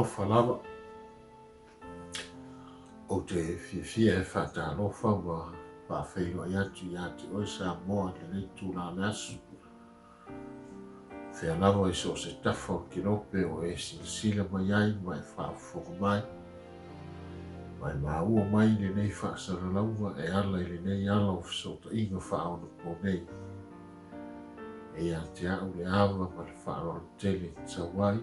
Talofa lava. Ou te fiafia e faatalofa ma faafeiloai atu ia te oe Samoa i lenei itula o le aso. Fea lava i so o se tafa o le kelope o e silasila mai ai ma e faafofoga mai, ma e maua mai lenei faasalalauga e ala i lenei ala o fesootaiga faaonaponei. E ia te au le ava ma le faaaloalo tele e tatau ai,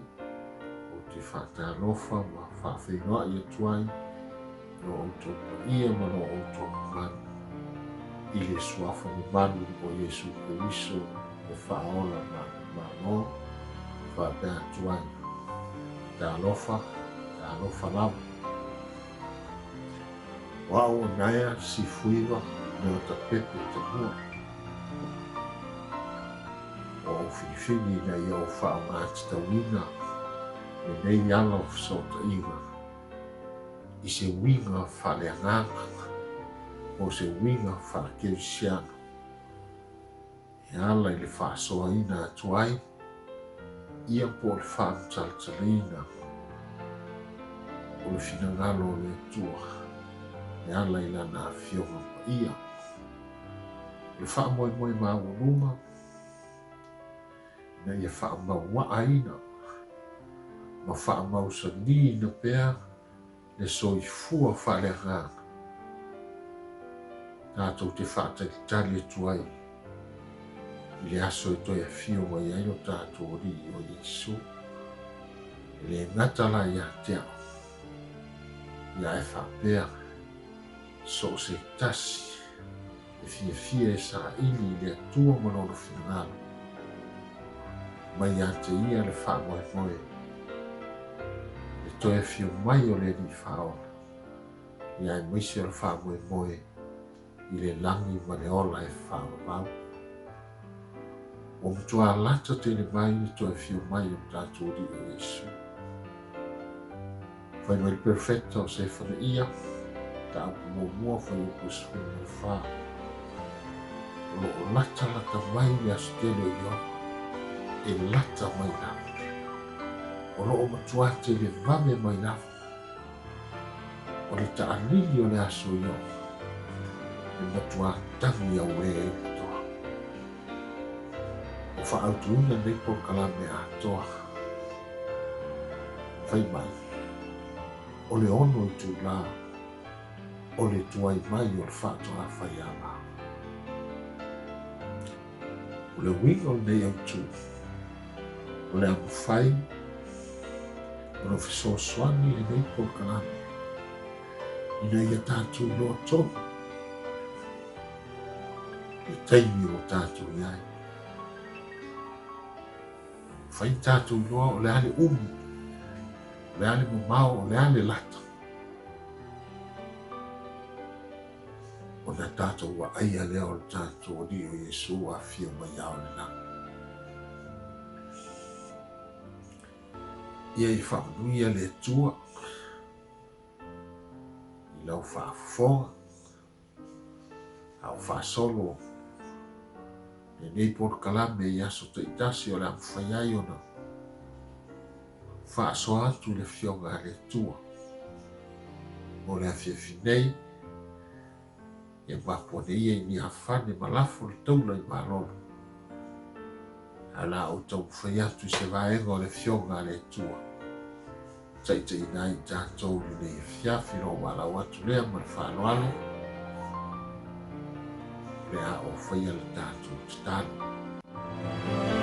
ou te faatalofa ma faafeiloai atu ai i lo outou paia ma lo outou mamalu, i le Suafa mamalu o Iesu Keriso e Faaola manumalo, e faapea atu ai, Talofa, talofa lava. O au o Naea Sifuiva Leotapepe Tamua. Ua ou filifili ina ia ou faaaoga tatauina lenei ala o fesootaiga i se uiga faaleagaga po o se uiga faale-kerisiano e ala i le faasoaina atu ai ia po o le faamatalatalaina o le finagalo o le Atua e ala i Lana Afioga Paia. O le faamoemoe maualuga ina ia faamauaaina ma faamausaliina pea le soifua faaleagaga tatou te faatalitali atu ai i le aso e toe afio mai ai lo tatou Alii o Iesu. E le gata la ia te au, ia e faapea so o se tasi e fiafia e saili i le Atua ma Lona finagalo, mai ia te Ia le faamoemoe, le toe afio mai o le Alii Faaola, ia aemaise o le faamoemoe i le lagi ma le ola e faavavau. Ua matua lata tele mai le toe afio mai o le tatou Alii o Iesu. Fai mai le Perofeta o Sefanaia, mataupu muamua, fuaiupu e 14. O lo o latalata mai le aso tele o Ieova, e lata mai lava. O lo o matua televave mai lava. O le taalili o le aso o Ieova, e matua tagi auē ai le toa. Ua faaautuina lenei polokalame atoa. Fai mai, o le 6 itulā o le tuai mai o le faatoa faiava. O le uiga o lenei autū, o le a mafai ona fesoasoani lenei polokalame ina ia tatou iloa tonu le taimi ua tatou i ai. Fai tatou iloa o le a le umi, o le a le mamao, o le a le lata. Ona tatou vaaia lea o le tatou Alii o Iesu ua afio mai ao le lagi. Ia i faamanuia le Atua i lau faafofoga. A o faasolo lenei polokalame i aso taitasi o le a mafai ai ona faasoa atu i le Afioga a le Atua. Mo le afiafi nei, ia mapu ane ia i Niafane ma lafo le taula i Malolo. Ae o le a ou taumafai atu i se vaega o le Afioga a le Atua. Taitaiina ai i tatou i lenei afiafi ona ou valaau atu lea ma le faaaloalo, o le a ou faia le tatou tatalo.